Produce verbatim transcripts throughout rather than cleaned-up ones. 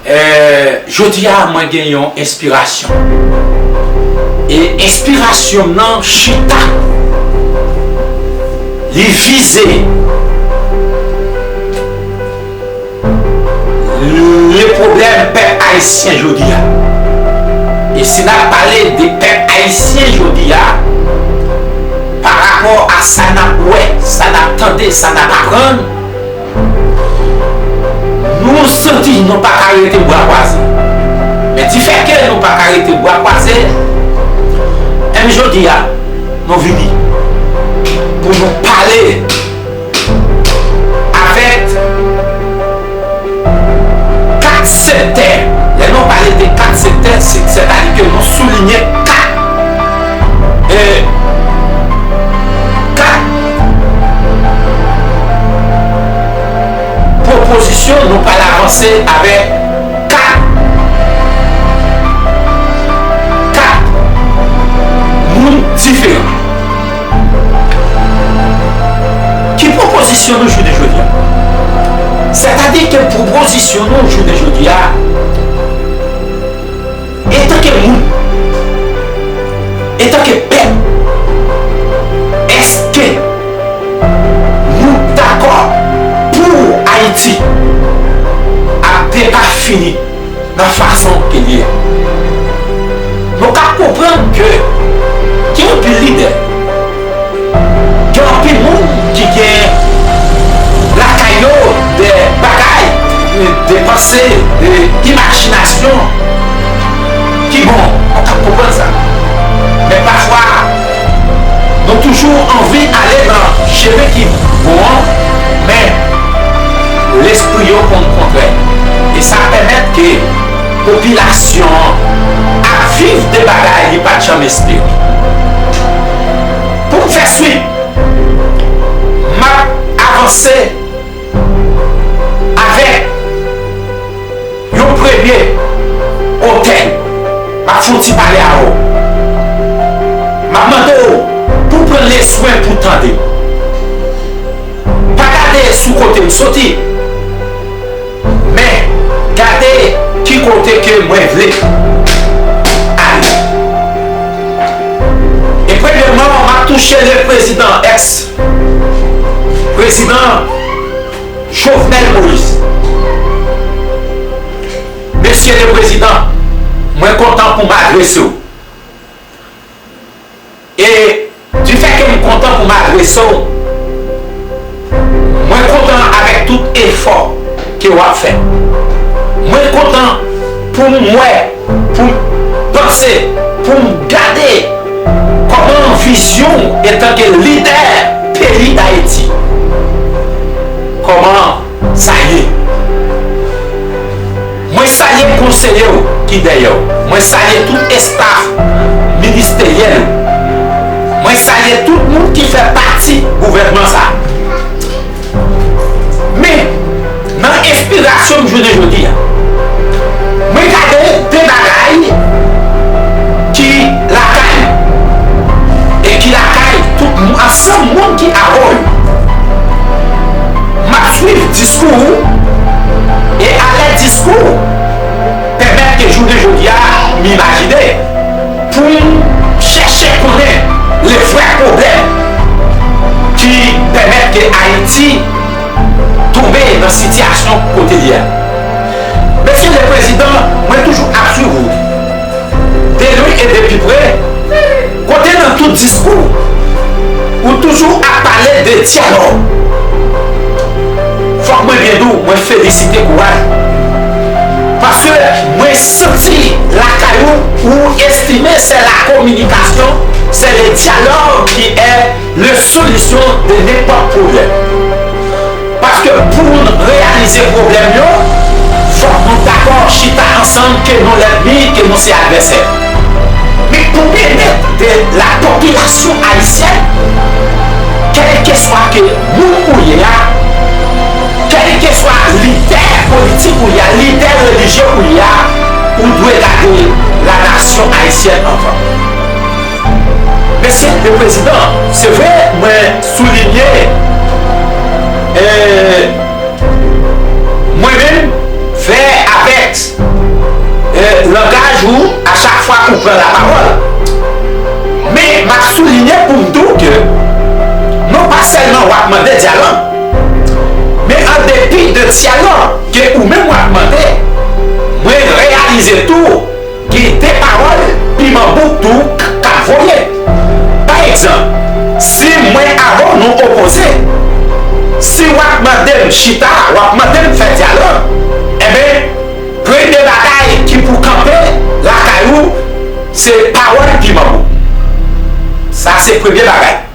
Eh, jodi a, mwen gen yon enspirasyon. E enspirasyon m nan chita. Li vize le pwoblèm pèp ayisyen jodi a. E si n ap pale de pèp ayisyen jodi a, pa rapò a sa n ap wè, sa n ap tande, sa n ap aprann, nou santi nou pa ka rete bra kwaze. Men difèt ke nou pa ka rete bra kwaze, enben jodi a, nou vini pou nou pale avèk kat sektè. Lè nou pale de kat sektè, se, sètadi ke nou soulinye kat, e, kat pwopozisyon nou pral avanse avèk kat, kat moun diferan. Ki pwopozisyon nou jounen jodi a? Sètadi ke pwopozisyon nou jounen jodi a, etanke moun, etanke pèp, èske nou dakò pou Ayiti ap depafini nan fason ke l ye a? Nou ka konprann ke gen anpil lidè, gen anpil moun ki gen lakay yo de bagay, de panse, de imajinasyon ki bon, nou ka konprann sa. Men pafwa, nou toujou anvi ale nan chemen ki bon an, men lespri yo konn kontrè. E sa pèmèt ke popilasyon an ap viv de bagay li pa t janm espere. Pou m fè swit, m ap avanse avèk yon premye otè. M ap fè yon ti pale avè w. M ap mande w pou w pran leswen pou w tande. Pa gade sou kote m soti, men gade ki kote ke mwen vle ale. E premyèman, m ap touche le prezidan, èks prezidan Jovenel Moïse. Mesye le prezidan, mwen kontan pou m adrese w. E difèt ke m kontan pou m adrese w, mwen kontan avèk tout efò ke w ap fè. Mwen kontan pou m wè, pou m panse, pou m gade kòman vizyon w etanke lidè peyi Dayiti, kòman sa ye. Mwen salye konseye w ki dèyè w. Mwen salye tout estaf ministeryèl ou. Mwen salye tout moun ki fè pati gouvènman sa a. Men, nan enspirasyon m jounen jodi a, mwen gade de bagay ki lakay ou e ki lakay tout moun, ansanm moun ki avè w yo. M ap swiv diskou ou, e alè diskou ou pèmèt ke jounen jodi a, m imajine pou m chèche konnen le vrè pwoblèm ki pèmèt ke Ayiti tonbe nan sitiyasyon kote l ye a. Mesye le prezidan, mwen toujou ap swiv ou de lwen e de pi pre, kote nan tout diskou ou, ou toujou ap pale de dyalòg. Fòk mwen byen di w, mwen felisite kouraj ou. Paske mwen santi lakay ou, ou estime se la kominikasyon, se le dyalòg ki è le solisyon de nenpòt pwoblèm. Paske pou nou reyalize pwoblèm yo, fòk nou dakò chita ansanm ke nou lènmi, ke nou se advèsè. Men pou byenèt de la popilasyon ayisyèn, kèlkeswa ke moun ou ye a, kèlkeswa lidè politik ou ye a, lidè relijye ou ye a, ou dwe gade la nasyon ayisyèn anvan. Mesye le prezidan, se vre, mwen soulinye, eh, mwen menm, vè avèk pran lapawòl. Men m ap soulinye pou m di w ke non pa sèlman w ap mande dyalòg, men an depi de dyalòg ke ou menm w ap mande, mwen reyalize tou gen de pawòl piman bouk tou k ap voye. Pa egzanp, si mwen avè w nou opoze, si w ap mande m chita, w ap mande m fè dyalòg, enben, premye bagay ki pou kanpe lakay ou, se pawòl piman bouk. Sa se premye bagay.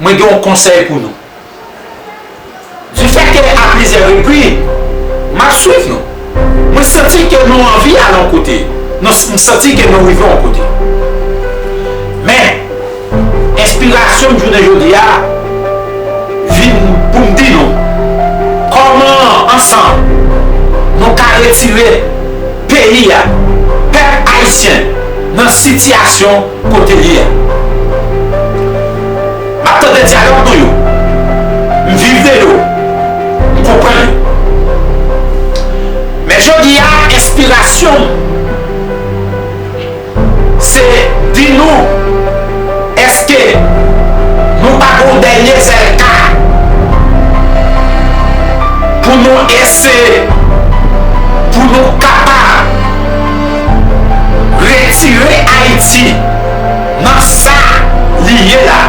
Mwen gen yon konsèy pou nou. Difèt ke a plizyè repriz, m ap swiv nou. Mwen santi ke nou anvi al yon kote. Nou, m santi ke nou rive yon kote. Men, enspirasyon m jounen jodi a vin pou m di nou kòman ansanm nou ka retire peyi a, pèp ayisyen nan sitiyasyon kote li a. M ap tande dyalòg nou yo. M viv de yo. M konprann yo. Men jodi a, enspirasyon m, se di nou, èske nou pa gon dènye zèl ka pou nou eseye, pou nou kapab retire Ayiti nan sa li ye la,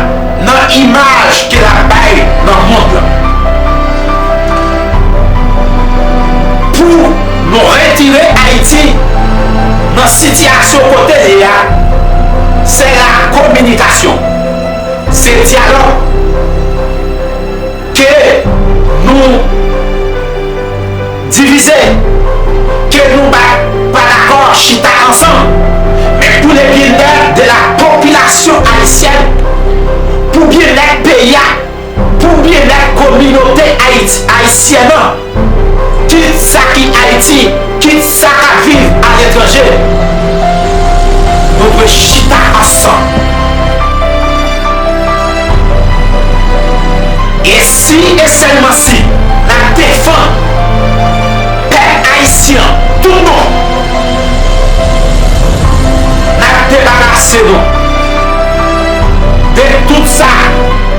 nan imaj ke l ap bay nan mond lan. Pou nou retire Ayiti nan sitiyasyon kote li a, se la kominikasyon, se dyalòg. Ke nou divize, ke nou pa, pa dakò, chita ansanm. Men pou le bien-être de la population haïtienne, pou byennèt peyi a, pou byennèt kominote ayiti-, ayisyèn nan, kit sa ki Ayiti, kit sa k ap viv aletranje, nou dwe chita ansanm. E si e sèlman si n ap defann pèp ayisyen an tout bon, n ap debarase nou de tout sa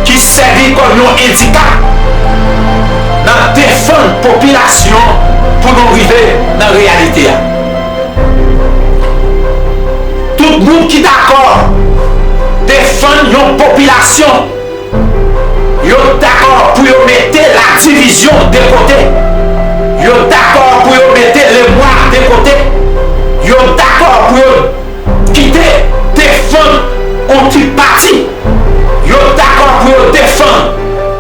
ki sèvi kòm yon andikap nan defann popilasyon pou nou rive nan reyalite a. Tout moun ki dakò defann yon popilasyon, yo dakò pou yo mete ladivizyon de kote. Yo dakò pou yo mete lemwa de kote. Yo dakò pou yo kite defann yon ti pati. Yo dakò pou yo defann,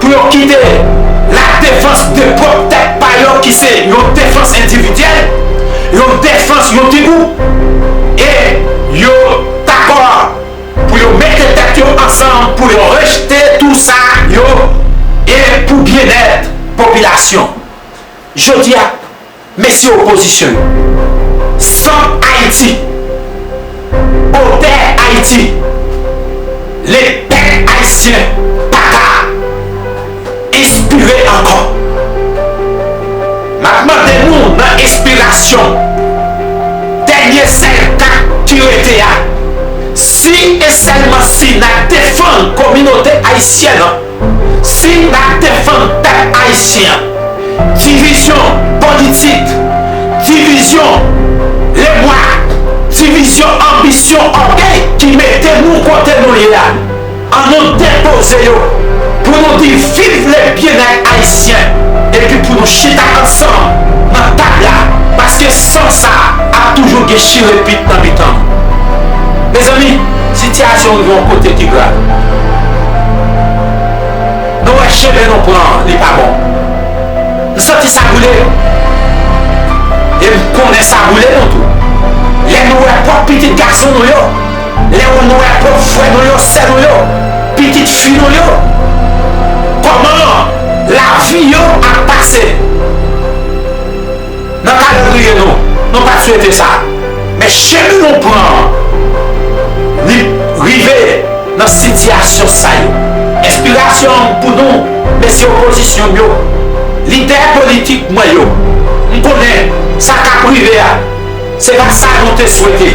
pou yo kite la défense de pwòp tèt pa yo ki se yon defans endividyèl, yon defans yon ti gwoup. E yo dakò pou yo mete tèt yo ansanm, pou yo rejte tou sa yo, e pou byennèt popilasyon. Jodi a, mesye opozisyon yo, san Ayiti, otè Ayiti, lepèp ayisyen pa ka enspire ankò. M ap mande nou nan enspirasyon dènye sèl kat ki rete a, si e sèlman si n ap defann kominote ayisyèn an, si n ap defann pèp ayisyen an, divizyon politik, divizyon lemwa, divizyon anbisyon ògèy ki mete nou kote nou ye a, ann nou depoze yo pou nou di viv le byennèt ayisyen, epi pou nou chita ansanm nan tab la, paske san sa ap toujou gen chire pit nan mitan nou. Mezanmi, sitiyasyon rive yon kote ki grav. Nou wè chemen nou pran an, li pa bon. M santi sa boule. E m konnen sa boule nou tou. Lè nou wè pwòp pitit gason nou yo, lè nou wè pwòp frè nou yo, sè nou yo, pitit fi nou yo, kòman lavi yo ap pase nan kalandriye nou, nou pa t swete sa. Men chemen nou pran an, li rive nan sitiyasyon sa yo. Enspirasyon pou nou, mesye opozisyon m yo, lidè politik mwen yo, m konnen sa k ap rive a, se pa sa nou te swete.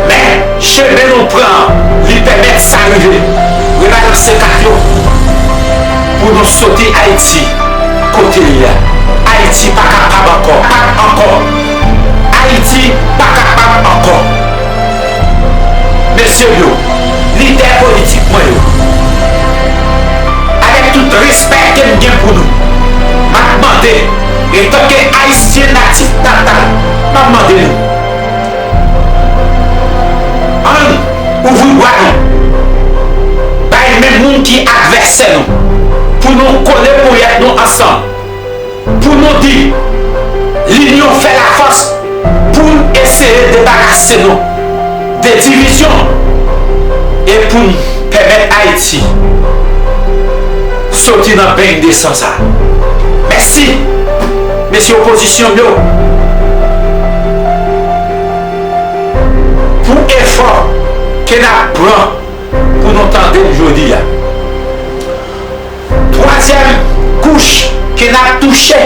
Men, chemen nou pran an, li pèmèt sa rive. Rebalanse kat yo pou nou soti Ayiti kote l ye a. Ayiti pa kapab ankò. Pa ankò. Ayiti pa kapab ankò. Mesye m yo, lidè politik mwen yo, avèk tout respè ke m gen pou nou, m ap mande, antanke Ayisyen natif natal, m ap mande nou, ann ouvri bra nou bay menm moun ki advèsè nou, pou nou kole ponyèt nou ansanm, pou nou di, linyon fè lafòs, pou n eseye debarase nou de divizyon e pou n pèmèt Ayiti soti nan beny de san sa. Mèsi, mesye opozisyon m yo, pou efò ke n ap pran pou nou tande m jodi a. Twazyèm kouch ke n ap touche,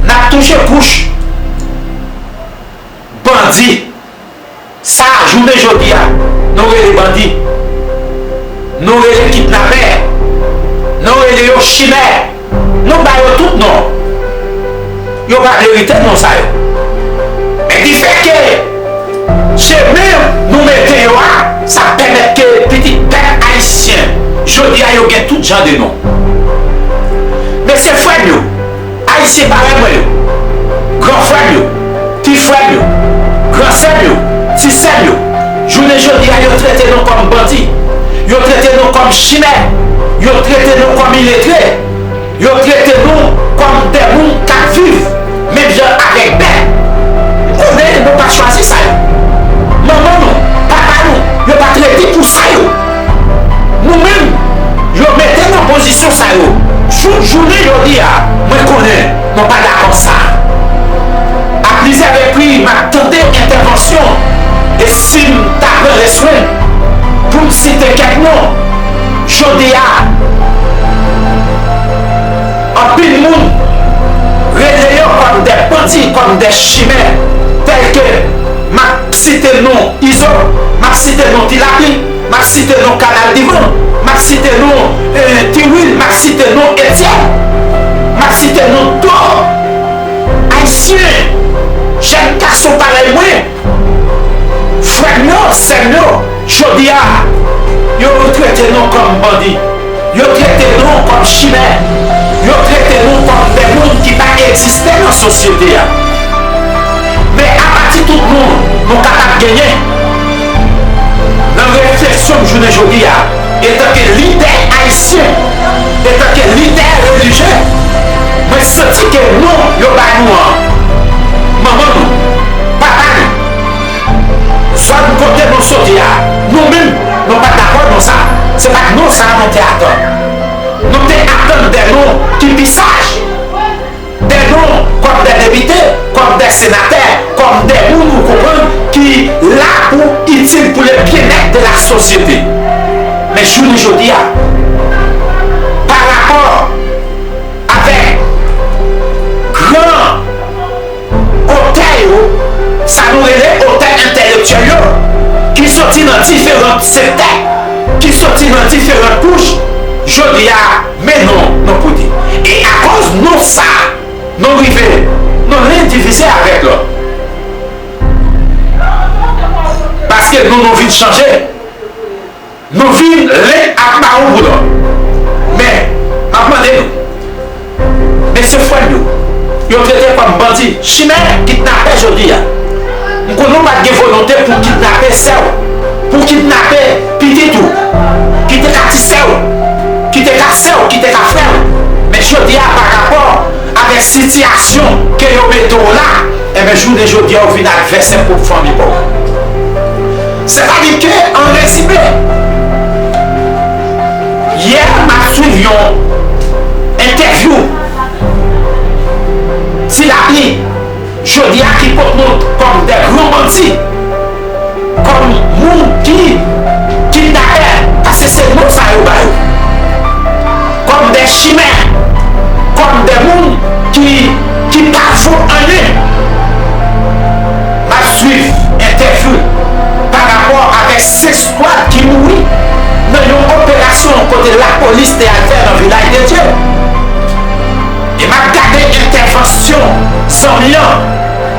n ap touche kouch bandi. Sa, jounen jodi a, nou rele bandi, nou rele kidnapè, nou rele yo chimè, nou ba yo tout non. Yo pa merite non sa yo. Men difèt ke chemen nou mete yo a, sa pèmèt ke pitit pèp ayisyen jodi a yo gen tout jan de non. Mesye, frè m yo, Ayisyen parèy mwen yo, gran frè m yo, ti frè m yo, gran sè m yo, ti sè m yo, jounen jodi a yo trete nou kòm bandi, yo trete nou kòm chimè, yo trete nou kòm iletre, yo trete nou kòm de moun k ap viv menm jan avèk bèt. M konnen nou pa chwazi sa yo. Manman nou, papa nou, yo pa t redi pou sa yo. Nou menm, yo mete n nan pozisyon sa yo. Jouk jounen jodi a, mwen konnen nou pa dakò sa. Plizyè repriz, m ap tande entèvansyon, e si m ta pran lè swen pou m site kèk non, jodi a, anpil moun rele yo kòm de bandi, kòm de chimè, tèlke m ap site non Izo, m ap site non Ti Lapli, m ap site non Kanal Divan, m ap site non, eh, Ti Wil, m ap site non Etyèn, m ap site non Dòb. Ayisyen, jèn gason parèy mwen, frè m yo, sè m yo, jodi a, yo trete nou kòm bandi. Yo trete nou kòm chimè. Yo trete nou kòm de moun ki pa egziste nan sosyete a. Men apati tout moun nou kapab genyen nan refleksyon m jounen jodi a, etanke lidè ayisyen, etanke lidè relijye, mwen santi ke non yo ba nou an, manman nou, papa nou, zòn kote nou soti a, nou menm, nou pa t dakò non sa. Se pa t non sa a nou te atann. Nou te atann de non ki pi saj, de non kòm de depite, kòm de senatè, kòm de moun ou konprann ki la pou itil pou le byenèt de la sosyete. Men jounen jodi a, pa rapò avèk gran otè yo, sa nou rele otè entèlektyèl yo, ki soti nan diferan sektè, ki soti nan diferan kouch, jodi a, men non, non pote. E akoz non sa, nou rive, nou len divize avèk lòt. Paske nou, nou vin chanje. Nou vin len ak bawon pou lòt. Men, m ap mande nou, mesye frè m yo, yo trete kòm bandi, chimè, kidnapè jodi a. M konnen w pa t gen volonte pou kidnape sè w, pou kidnape pitit ou, ki te ka ti sè w, ki te ka sè w, ki te ka frè w. Men jodi a, pa rapò avèk sitiyasyon ke yo mete w la, enben, jounen jodi a, ou vin advèsè pwòp fanmi pa w. Sètadi ke, an rezime, yè, m ap swiv yon entèvyou Ti Lapli, jodi a, ki pote nou kòm de gran bandi, kòm moun ki kidnapè, paske se non sa yo ba yo, kòm de chimè, kòm de moun ki, ki pa vo anyen. M ap swiv entèvyou pa rapò avèk senk skwad ki mouri nan yon operasyon kote lapolis te al fè nan Vilaj de Dye. E m ap gade entèvansyon zanmi an.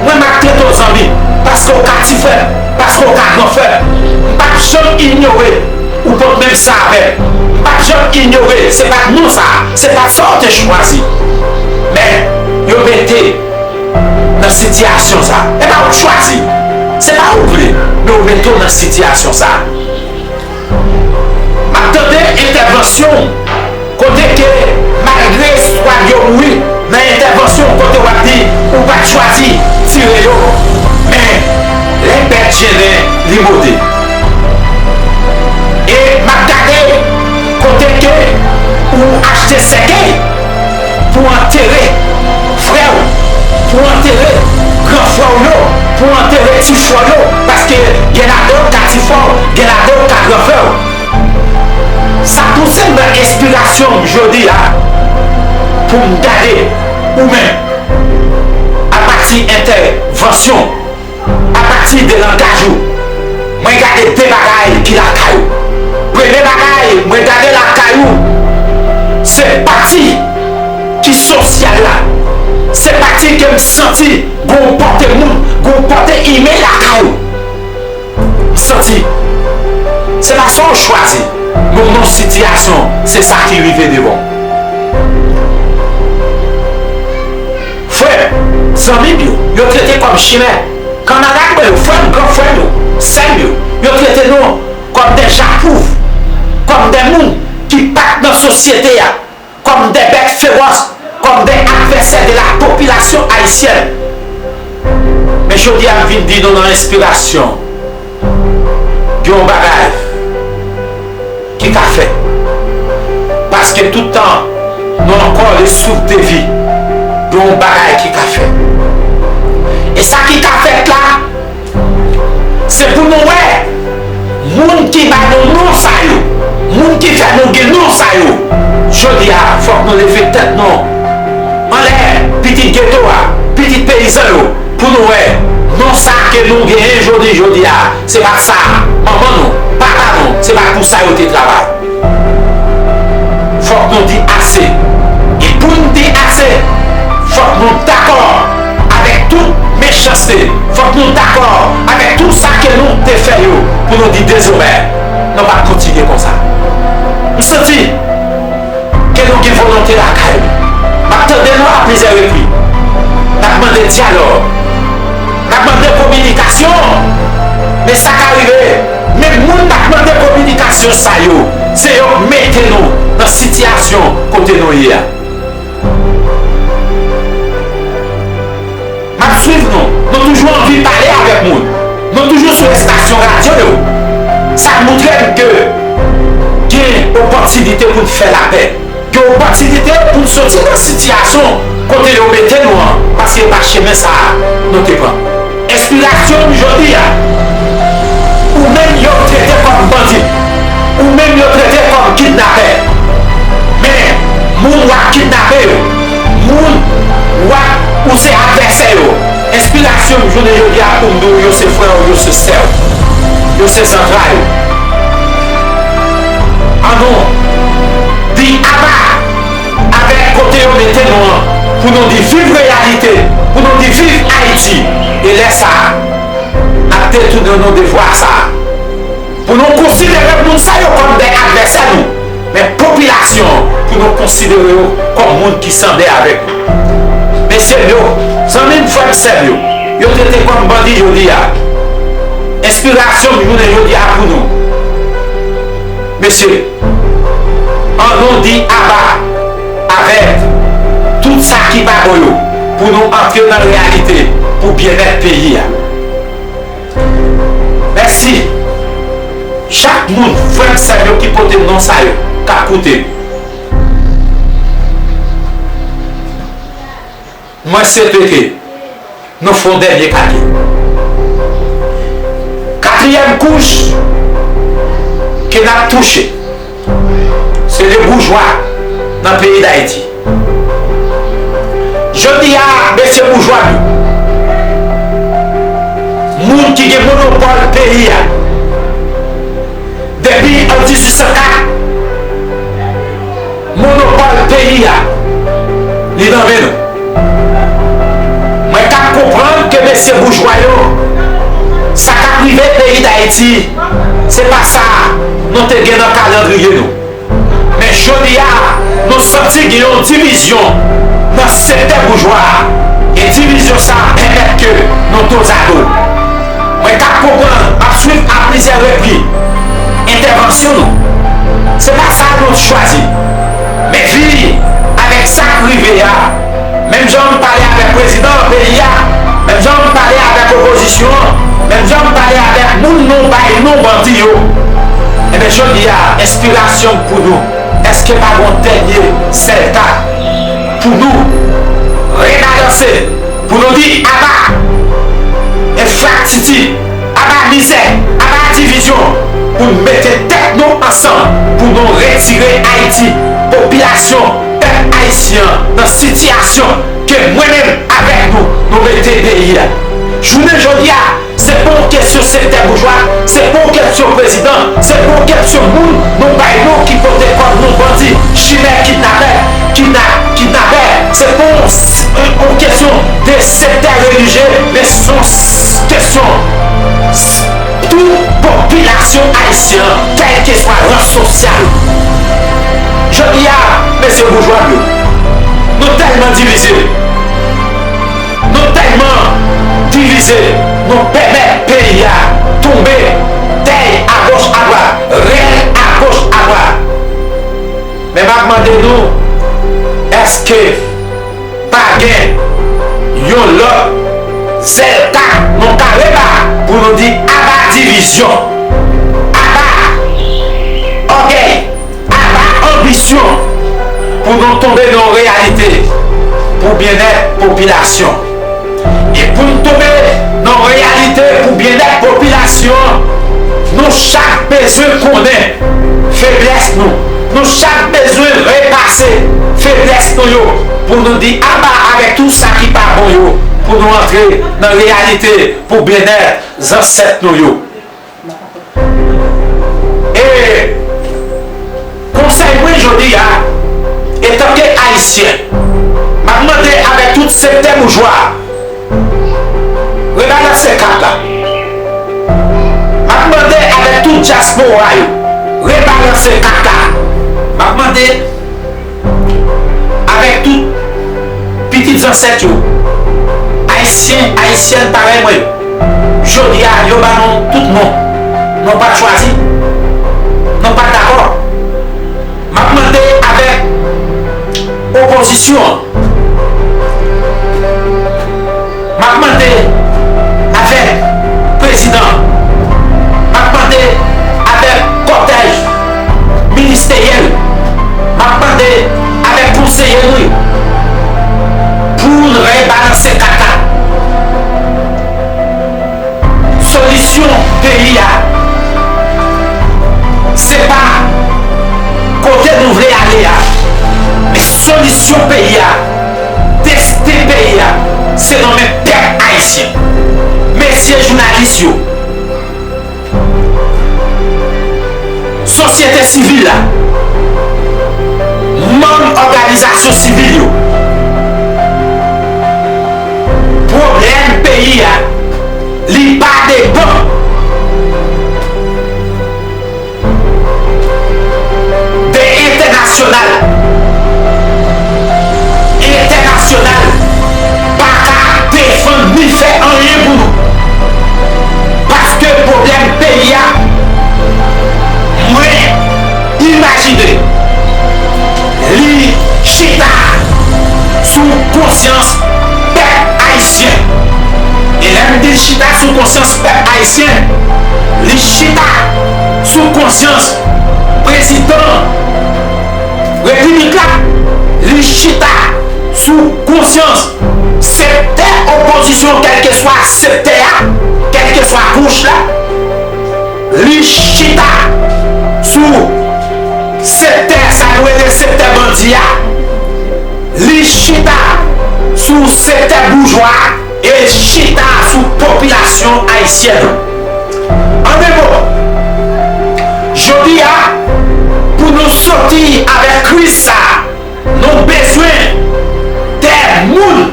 Mwen, m ap trete w zanmi, paske w ka ti frè m, paske w ka gran frè m. M p ap janm inyore ou pot menm sa avè m. M p ap janm inyore, se pa t non sa, se pa t sa w te chwazi. Men, yo mete nan sitiyasyon sa. E pa ou k chwazi. Se pa ou k vle, men yo mete w nan sitiyasyon sa. M ap tande entèvansyon w kote ke malgre skwad yo mouri nan entèvansyon w kote w ap di ou pa t chwazi tire yo, men lè bèt jennen li mode. E m ap gade kote ke ou achte sèkèy pou antere frè w, pou antere gran frè w yo, pou antere ti frè w yo, paske gen ladan w ka ti frè w, gen ladan w ka gran frè w. Sa pouse m nan enspirasyon m jodi a pou m gade ou menm apati entèvansyon w. Apati de langaj ou, mwen gade de bagay ki lakay ou. Premye bagay, mwen gade lakay ou, se pati ki sosyal la. Se pati ke m santi gon pòte moun, gon pòte imen lakay ou. M santi se pa sa w chwazi, men w nan yon sitiyasyon, se sa ki rive devan w. Frè m, zanmi m yo, yo trete kòm chimè. Kanmarad mwen yo, frè m, gran frè m yo, sè m yo, yo trete nou kòm de jakouv, kòm de moun ki pa t nan sosyete a, kòm de bèt fewòs, kòm de advèsè de la popilasyon ayisyèn. Men jodi a, m vin di nou nan enspirasyon, gen yon bagay ki ka fèt. Paske tout tan nou ankò le souf de vi, gen yon bagay ki ka fèt. E sa ki ka fèt la, se pou nou wè moun ki ba nou non sa yo, moun ki fè nou gen non sa yo. Jodi a, fòk nou leve tèt nou anlè, pitit geto a, pitit peyizan yo, pou nou wè non sa ke nou genyen jodi, jodi a, se pa sa manman nou, papa nou, se pa pou sa yo te travay. Fòk nou di ase. E pou n di ase, fòk nou dakò avèk tout mechanste. Fòk nou dakò avèk tout sa ke nou te fè yo pou nou di dezòmè, nou p ap kontinye konsa. M santi ke nou gen volonte lakay nou. M ap tande nou a plizyè repriz. N ap mande dyalòg. N ap mande kominikasyon. Men sa ka rive, menm moun n ap mande kominikasyon sa yo, se yo k mete nou nan sitiyasyon kote nou ye a. M ap swiv nou. Nou toujou anvi pale avèk moun. Nou toujou sou estasyon radyo yo. Sa montre n ke gen opòtinite pou n fè lapè. Gen opòtinite pou n soti nan sitiyasyon kote yo mete nou an, paske e pa chemen sa a nou te pran. Enspirasyon m jodi a, ou menm yo trete kòm bandi, ou menm yo trete kòm kidnapè. Men, moun w ap kidnape yo, moun w ap, ou se advèsè yo. Enspirasyon m jounen jodi a pou m di w, yo se frè w, yo se sè w, yo se zantray ou. An nou di aba avèk kote yo mete nou an, pou nou di viv reyalite, pou nou di viv Ayiti. E lè sa a, n ap detounen nou de vwa sa a. Pou nou konsidere moun sa yo kòm de advèsè nou, men popilasyon an, pou nou konsidere yo kòm moun ki sanble avèk nou. Mesye m yo, zanmi m, frè m, sè m yo, yo trete kòm bandi jodi a. Enspirasyon m jounen jodi a pou nou. Mesye, an nou di aba avèk tout sa ki pa bon yo, pou nou antre nan reyalite, pou byennèt peyi a. Mèsi. Chak moun, frè m, sè m yo ki pote non sa yo, k ap koute m. Mwen swete ke nou fè yon dènye kalkil. Katriyèm kouch ke n ap touche, se le boujwa nan peyi Dayiti. Jodi a, mesye boujwa m yo, moun ki gen monopòl peyi a, depi an dizuit san kat, monopòl peyi a, li nan men nou. Mwen ka konprann ke mesye boujwa yo, sa k ap rive peyi Dayiti, se pa sa nou te gen nan kalandriye nou. Men jodi a, nou santi gen yon divizyon nan sektè boujwa a. E divizyon sa a pèmèt ke nou dozado. Mwen ka konprann, m ap swiv a plizyè repriz entèvansyon nou. Se pa sa nou chwazi. Men vi avèk sa k rive a, menm jan m pale avèk prezidan peyi a, menm jan m pale avèk opozisyon an, menm jan m pale avèk moun nou bay non bandi yo, enben, jodi a, enspirasyon m pou nou, èske pa gon dènye sèl kat pou nou rebalanse, pou nou di aba enfraktiti, aba mizè, aba divizyon, pou n mete tèt nou ansanm, pou nou retire Ayiti, popilasyon, pèp ayisyen an nan sitiyasyon ke mwen menm avèk nou, nou mete peyi a. Jounen jodi a, se pa yon kesyon sektè boujwa, se pa yon kesyon prezidan, se pa yon kesyon moun nou bay non ki pote kòm non bandi, chimè, kidnapè, kidna-, kidnapè, se pa yon, yon kesyon de sektè relijye, men se yon kesyon tout popilasyon ayisyen an, kèlkeswa rans sosyal. Jodi a, mesye boujwa m yo, nou tèlman divize. Nou tèlman divize, nou pèmèt peyi a tonbe, dèy agoch adwat, rèl agoch adwat. Men m ap mande nou, èske pa gen yon lòt sèl kat nou ka reba pou nou di aba divizyon, aba ògèy, aba anbisyon pou nou tonbe nan yon reyalite pou byennèt popilasyon. E Pou n tonbe nan reyalite pou byennèt popilasyon an, nou chak bezwen konnen feblès nou. Nou chak bezwen repase feblès nou yo pou nou di aba avèk tout sa ki pa bon yo, pou nou antre nan reyalite pou byennèt zansèt nou yo. E konsèy mwen jodi a, etanke Ayisyen, m ap mande avèk tout sektè boujwa, rebalanse kat la. M ap mande avèk tout dyaspora yo, rebalanse kat la. M ap mande avèk tout pitit zansèt yo, Ayisyen, Ayisyèn parèy mwen yo. Jodi a, yo ba nou tout non. Nou pa t chwazi. Nou pa t dakò. M ap mande avèk opozisyon an. M ap mande avèk prezidan, m ap mande avèk kòtèj ministeryèl, m ap mande avèk konseye nou yo pou n rebalanse kat la. Solisyon peyi a, se pa kote nou vle ale a, men solisyon peyi a, desten peyi a, se nan men pèp ayisyen. Mesye jounalis yo, sosyete sivil la, manm òganizasyon sivil yo, pwoblèm peyi a, li pa depann de entènasyonal. Entènasyonal pa ka defann ni fè anyen pou nou. Paske pwoblèm peyi a, mwen imajine li chita sou konsyans pèp ayisyen. E lè m di l chita sou konsyans pèp ayisyen, li chita sou konsyans prezidan repiblik la, li chita sou konsyans sektè opozisyon, kèlkeswa sektè a, kèlkeswa kouch la, li chita sou sektè sa nou rele sektè bandi a, li chita sou sektè boujwa a, e chita sou popilasyon ayisyèn an. An de mo, jodi a, pou nou soti avèk kriz sa a, nou bezwen de moun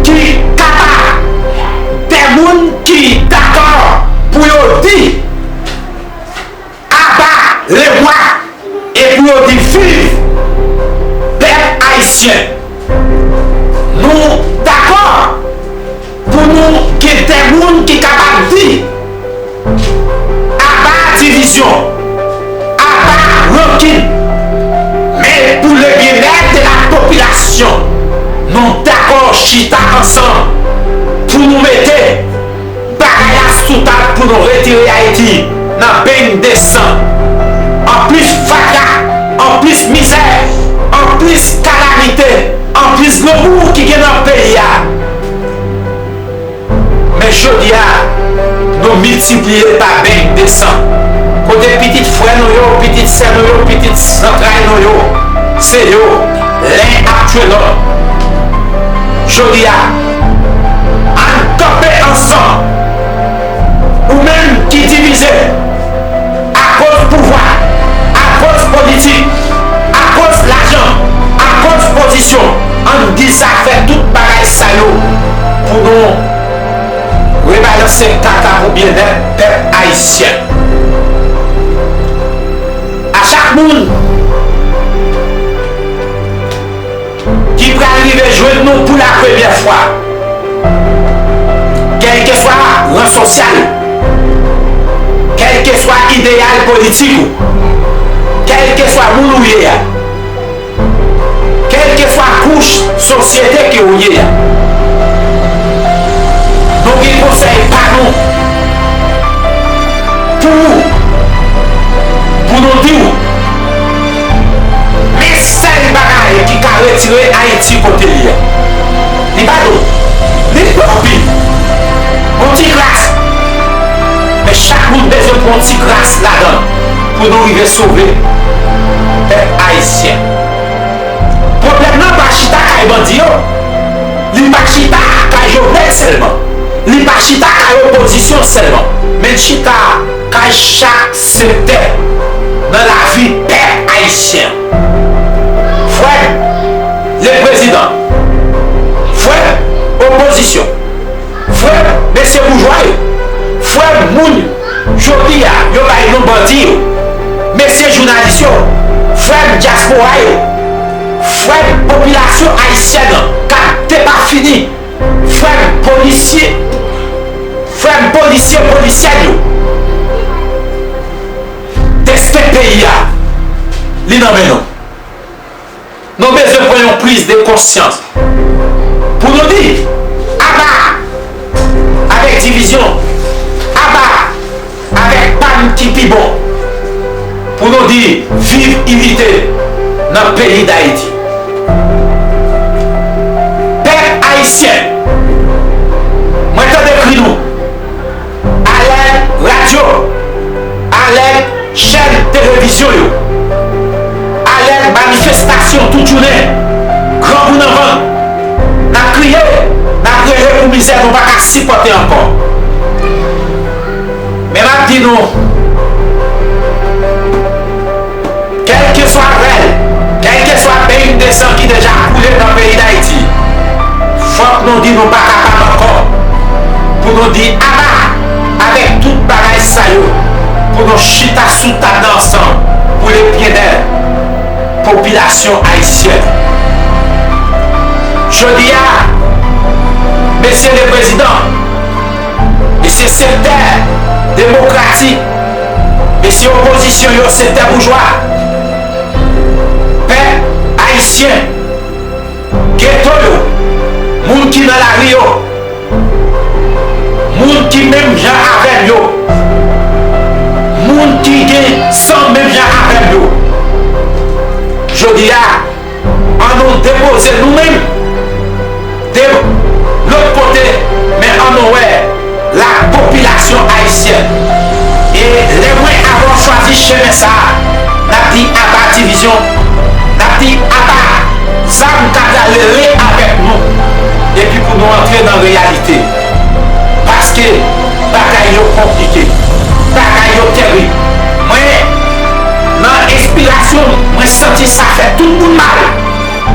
ki kapab, de moun ki dakò pou yo di aba lemwa e pou yo di viv pèp ayisyen. Nou dakò pou nou gen de moun ki kapab di aba divizyon, aba rankin, men pou le byennèt de la popilasyon, nou dakò chita ansanm pou nou mete bagay la sou tab pou nou retire Ayiti nan beny de san. Anplis fatra, anplis mizè, anplis kalamite, anplis granmoun ki gen nan peyi a. Men jodi a, nou miltipliye pa beny de san. Kote pitit frè nou yo, pitit sè nou yo, pitit zantray nou yo, se yo, len ap tchwe lòt. Jodi a, ann kanpe ansanm. Ou menm ki divize akoz pouvwa, akoz politik, akoz lajan, akoz pozisyon, ann di sa fè tout bagay sa yo pou nou rebalanse kaka pou byennèt pèp ayisyen. A chak moun ki pral rive jwenn nou pou la premyè fwa, kèlkeswa ran sosyal ou, kèlkeswa ideyal politik ou, kèlkeswa moun ou ye a, kèlkeswa kouch sosyete ke ou ye a, nou gen konsèy pa nou pou ou, pou nou di w, men sèl bagay ki ka retire Ayiti kote li a. Li pa dwòl, li pa anpil. Chak moun bezwen pran yon ti kras ladan l pou nou rive sove pèp ayisyen. Pwoblèm nan pa chita kay bandi yo. Li pa chita kay Jovenel sèlman. Li pa chita kay opozisyon sèlman. Men l chita kay chak sektè nan lavi pèp ayisyen. Frè m, le prezidan. Frè m, opozisyon. Frè m, mesye boujwa yo. Frè m, moun yo. Jodi a, yo bay non bandi yo. Mesye jounalis yo. Frè m, dyaspora yo. Frè m, popilasyon ayisyèn nan k ap depafini. Frè m, polisye. Frè m, polisye, polisyèn yo. Desten peyi a, li nan men nou. Nou bezwen pran yon priz de konsyans pou nou di aba avèk divizyon, aba avèk pa n ki pi bon, pou nou di viv inite nan peyi Dayiti. Pèp ayisyen, mwen tande kri nou. Alèz radyo, alèz chèn televizyon yo, alèz manifestasyon tout jounen, grangou nan vant, n ap kriye, n ap rele pou mizè nou pa ka sipòte ankò. Men m ap di nou, kèlkeswa rèl, kèlkeswa beny de san ki deja koule nan peyi Dayiti, fòk nou di nou pa kapab ankò. Pou nou di aba avèk tout bagay sa yo, pou nou chita sou tab nan ansanm pou le byenèt popilasyon ayisyèn. Jodi a, mesye le prezidan, mesye sektè demokratik, mesye opozisyon yo, sektè boujwa, pèp ayisyen, geto yo, moun ki nan lari yo, moun ki menm jan avè m yo, moun ki gen san menm jan avè m yo. Jodi a, an nou depoze nou menm de lòt kote, men an nou wè la popilasyon ayisyèn. E lè mwen avè w chwazi chemen sa a, n ap di aba divizyon, n ap di aba zam k ap rele avèk nou, epi pou nou antre nan reyalite. Paske bagay yo konplike, bagay yo terib. Mwen, nan enspirasyon m, mwen santi sa fè tout moun mal.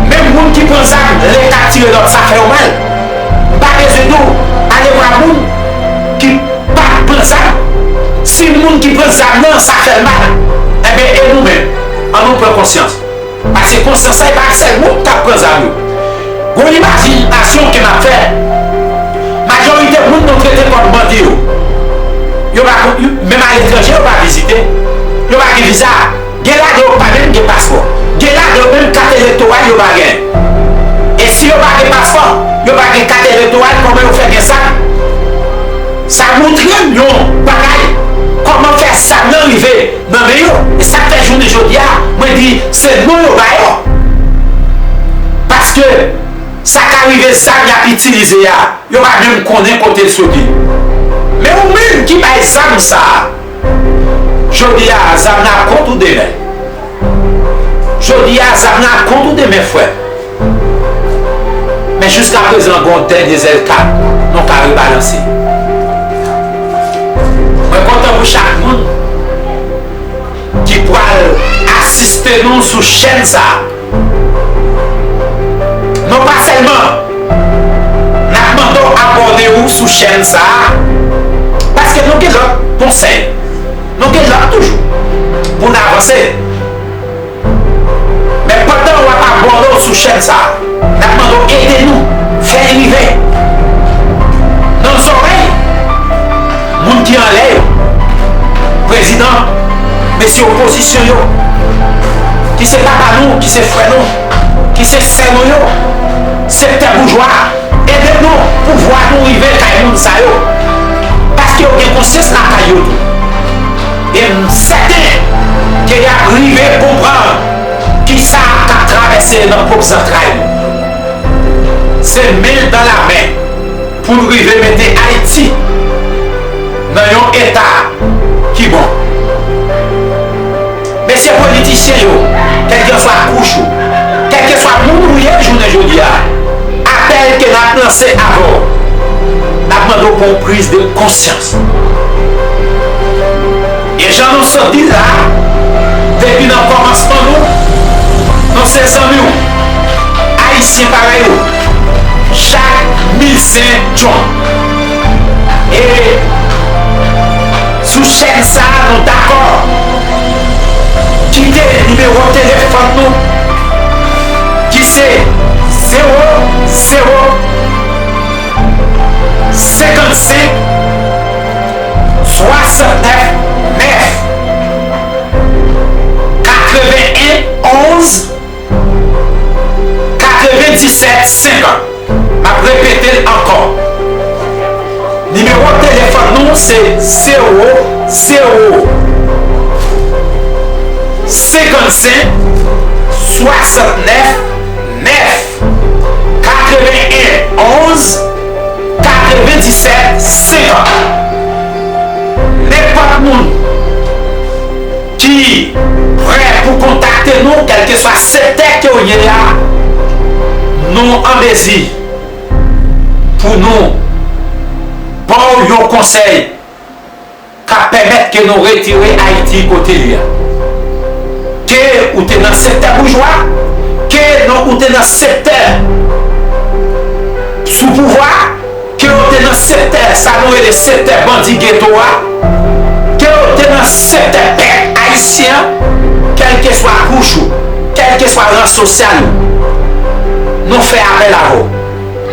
Menm moun ki pran zam, Leta tire lòt, sa fè yo mal. M pa bezwen di w, ale wè moun ki pa t pran zam. Si moun ki pran zam nan, sa fè l mal, enben, e nou menm, an nou pran konsyans. Paske konsyans la, e pa sèl moun k ap pran zam yo. Gon imajinasyon ke m ap fè. Majorite moun nou trete kòm bandi yo. Yo pa, yo, menm aletranje, yo pa vizite. Yo pa gen viza. Gen ladan yo pa menm gen paspò. Gen ladan yo menm kat elektoral yo pa gen. E si yo pa gen paspò, yo pa gen kat elektoral, kòman yo fè gen zam? Sa montre m yon bagay, kòman fè zam nan rive nan men yo. E sa k fè jounen jodi a, mwen di, se non yo ba yo. Paske sa ka rive, zam y ap itilize a, yo pa menm konnen kote l soti. Men ou menm ki bay zam sa a, jodi a, zam nan ap kont ou demen. Jodi a, zam nan ap kont ou demen, frè. Men jiskaprezan, gen yon dènye zèl k ap, nou ka rebalanse. Mwen kontan pou chak moun ki pral asiste nou sou chèn sa a. Non pa sèlman n ap mande w abòne w sou chèn sa a, paske nou gen lòt konsèy, nou gen lòt toujou pou n avanse. Men pandan w ap abòne w sou chèn sa a, n ap mande w ede nou fè l rive nan zòrèy moun ki anlè yo, prezidan, mesye opozisyon yo, ki se papa nou, ki se frè nou, ki se sè nou yo, sektè boujwa, ede nou pou vwa nou rive kay moun sa yo. Paske yo gen konsyans lakay yo tou. E m sèten ke y ap rive konprann kisa k ap travèse nan pwòp zantray nou. Se men dan la men pou n rive mete Ayiti nan yon eta ki bon. Mesye politisyen yo, kèlkeswa kouch ou, kèlkeswa moun ou ye jounen jodi a, apèl ke n ap lanse avè w, n ap mande w pou yon priz de konsyans. E jan nou sot di l la, depi nan kòmansman nou, nou se zanmi w, Ayisyen parèy ou, Jacques Milcent John. E sou chèn sa a, nou dakò kite nimewo telefòn nou, ki se zewo zewo senkannsenk swasantnèf nèf katrevenn en onz katrevendisèt senkann. M ap repete l ankò. Nimewo telefòn nou se zewo zewo senkannsenk swasantnèf nèf katrevenn en onz katrevendisèt senkann. Nenpòt moun ki prè pou kontakte nou, kèlkeswa sektè ke w ye a, nou an mezi pou nou ba w yon konsèy k ap pèmèt ke nou retire Ayiti kote li a. Ke ou te nan sektè boujwa, ke non ou te nan sektè sou pouvwa, ke ou te nan sektè sa nou rele sektè bandi geto a, ke ou te nan sektè pèp ayisyen an, kèlkeswa kouch ou, kèlkeswa ran sosyal ou, nou fè apèl avè w.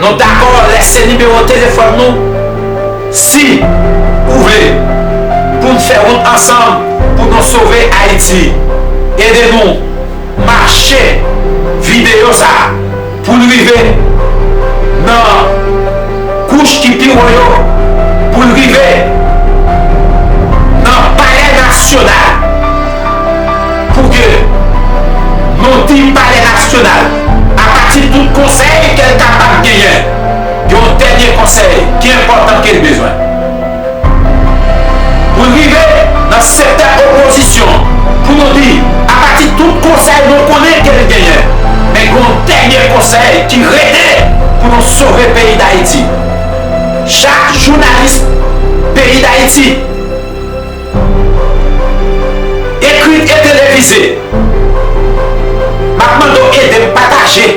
Nou dakò lèse nimewo telefòn nou. Si ou vle pou n fè wout ansanm pou nou sove Ayiti, ede nou mache videyo sa a pou l rive nan kouch ki pi wo yo, pou l rive nan Palè Nasyonal, pou ke nou di Palè Nasyonal, apati tout konsèy ke l kapab genyen, gen yon dènye konsèy ki enpòtan ke l bezwen. Pou l rive nan sektè opozisyon, pou nou di, apati tout konsèy nou konnen ke l genyen, men gen yon dènye konsèy ki rete pou nou sove peyi Dayiti. Chak jounalis peyi Dayiti, ekri e televize, m ap mande w ede m pataje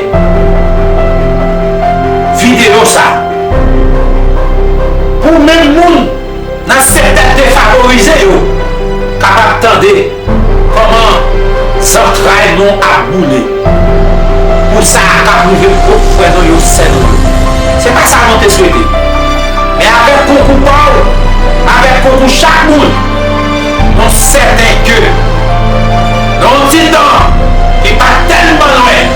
videyo sa a. Pou menm moun nan sektè defavorize yo kapab tande kòman zantray nou ap boule. Pou sa a k ap rive pwòp frè nou yo, sè nou yo. Se pa sa nou te swete. Men avèk konkou pa w, avèk konkou chak moun, nou sèten ke nan yon ti tan ki pa tèlman lwen,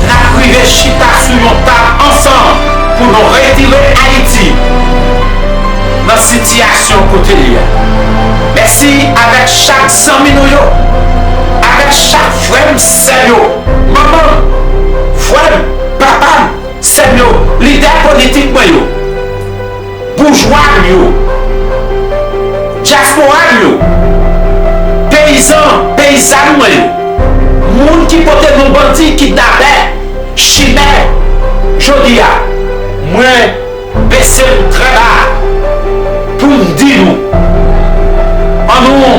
n ap rive chita sou yon tab ansanm pou nou retire Ayiti nan sitiyasyon kote li a. Mèsi avèk chak zanmi nou yo, avèk chak frè m, sè m yo, manman m, frè m, papa m, sè m yo, lidè politik mwen yo, boujwa m yo, dyaspora m yo, peyizan, peyizàn mwen yo, moun ki pote non bandi, kidnapè, chimè, jodi a, mwen bese m trè ba pou m di nou, ann nou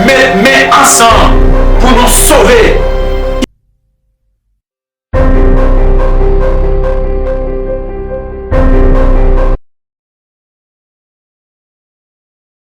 met men ansanm pou nou sove